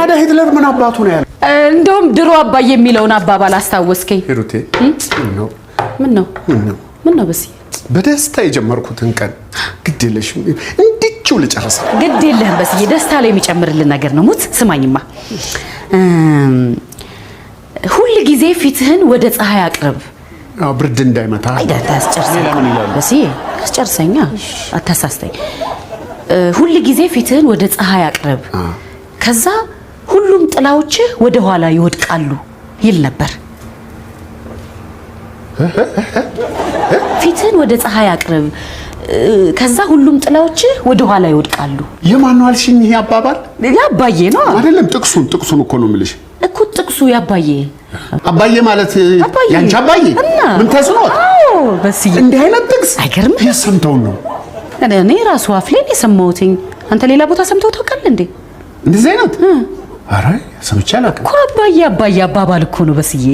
ታዲያ ሂትለር ምን አባቱ ነው ያለው? እንደውም ድሮ አባዬ የሚለውን አባባል አስታወስከኝ። ሂሩቴ፣ ነው። ምን ነው? ነው። ምን ነው በስዬ? በደስታ የጀመርኩትን ቀን ግድ የለሽም እንዲችው ልጨርስ። ግድ የለህም በስዬ፣ ደስታ ላይ የሚጨምርልን ነገር ነው። ሙት ስማኝማ፣ ሁል ጊዜ ፊትህን ወደ ፀሐይ አቅርብ። አዎ፣ ብርድ እንዳይመታ። አይዳ አስጨርሰኝ። ሌላ ምን ይላሉ? በስዬ አስጨርሰኛ፣ አታሳስተኝ። ሁል ጊዜ ፊትህን ወደ ፀሐይ አቅርብ፣ ከዛ ሁሉም ጥላዎችህ ወደ ኋላ ይወድቃሉ ይል ነበር። ፊትህን ወደ ፀሐይ አቅርብ፣ ከዛ ሁሉም ጥላዎችህ ወደ ኋላ ይወድቃሉ። የማን ነው አልሽኝ? ይሄ አባባል? ያባዬ ነው። አይደለም፣ ጥቅሱን እኮ ነው የምልሽ። እኮ ጥቅሱ ያባዬ። አባዬ ማለት? አባዬ። ያንቺ አባዬ? እና? ምን ተስኖት? አዎ በስዬ። እንዲህ አይነት ጥቅስ? አይገርምህ? የት ሰምተውን ነው? እኔ ራሱ አፍ ላይ ነው የሰማሁትኝ። አንተ ሌላ ቦታ ሰምተው ታውቃለህ እንዴ? እንደዚህ አይነት? ኧረ ሰምቼ አላውቅም። እኮ አባዬ አባዬ አባባል እኮ ነው በስዬ።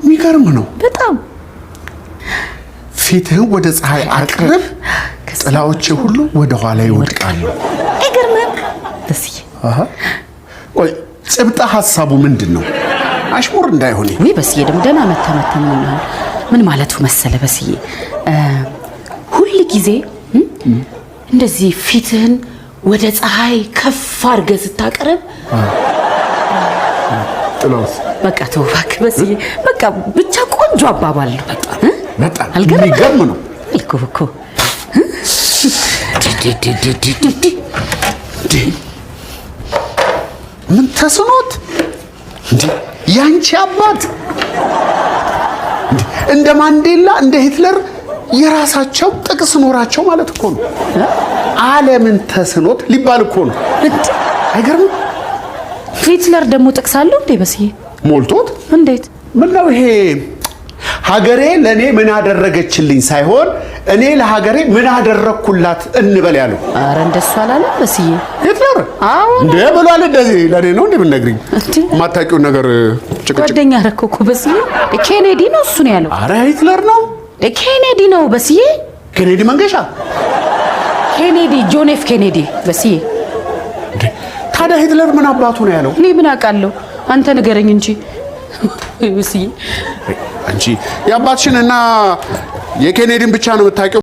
የሚገርም ነው። በጣም። ፊትህን ወደ ፀሐይ አቅርብ፣ ጥላዎች ሁሉ ወደ ኋላ ይወድቃሉ። አይገርምህም በስዬ? አሃ። ቆይ፣ ጭብጠ ሀሳቡ ምንድን ነው? አሽሙር እንዳይሆን። ውይ በስዬ፣ ደግሞ ደህና መተ መተ ምን ሆነሃል? ምን ማለቱ መሰለ በስዬ፣ ሁል ጊዜ እንደዚህ ፊትህን ወደ ፀሐይ ከፍ አድርገህ ስታቀርብ ጥላውስ? በቃ ተው እባክህ በስዬ፣ በቃ ብቻ ቆንጆ አባባል ነው። እ? በጣም። አልገረመህም? የሚገርም ነው። አልኩህ እኮ። ምን ተስኖት እንዴ? ያንቺ አባት እንዴ? እንደ ማንዴላ፣ እንደ ሂትለር የራሳቸው ጥቅስ ኖራቸው ማለት እኮ ነው። ዓለምን ተስኖት ሊባል እኮ ነው። አይገርምም? ሂትለር ደግሞ ጥቅስ አለው እንዴ በስዬ? ሞልቶት። እንዴት? ምን ነው ይሄ ሀገሬ ለእኔ ምን አደረገችልኝ ሳይሆን እኔ ለሀገሬ ምን አደረግኩላት እንበል ያለው። ኧረ እንደሱ አላለም በስዬ። ሂትለር? አዎ። እንደ ብሏል። እንደዚህ ለእኔ ነው እንዴ የምትነግሪኝ? እንዴ? የማታውቂውን ነገር ጭቅጭቅ። ጓደኛ አደረከው እኮ በስዬ። ኬኔዲ ነው እሱ ነው ያለው። አረ ሂትለር ነው። ኬኔዲ ነው በስዬ። ኬኔዲ መንገሻ? ኬኔዲ፣ ጆን ኤፍ ኬኔዲ በስዬ። እንዴ፣ ታዲያ ሂትለር ምን አባቱ ነው ያለው? እኔ ምን አውቃለሁ? አንተ ንገረኝ እንጂ በስዬ። አንቺ የአባትሽን እና የኬኔዲን ብቻ ነው የምታውቂው።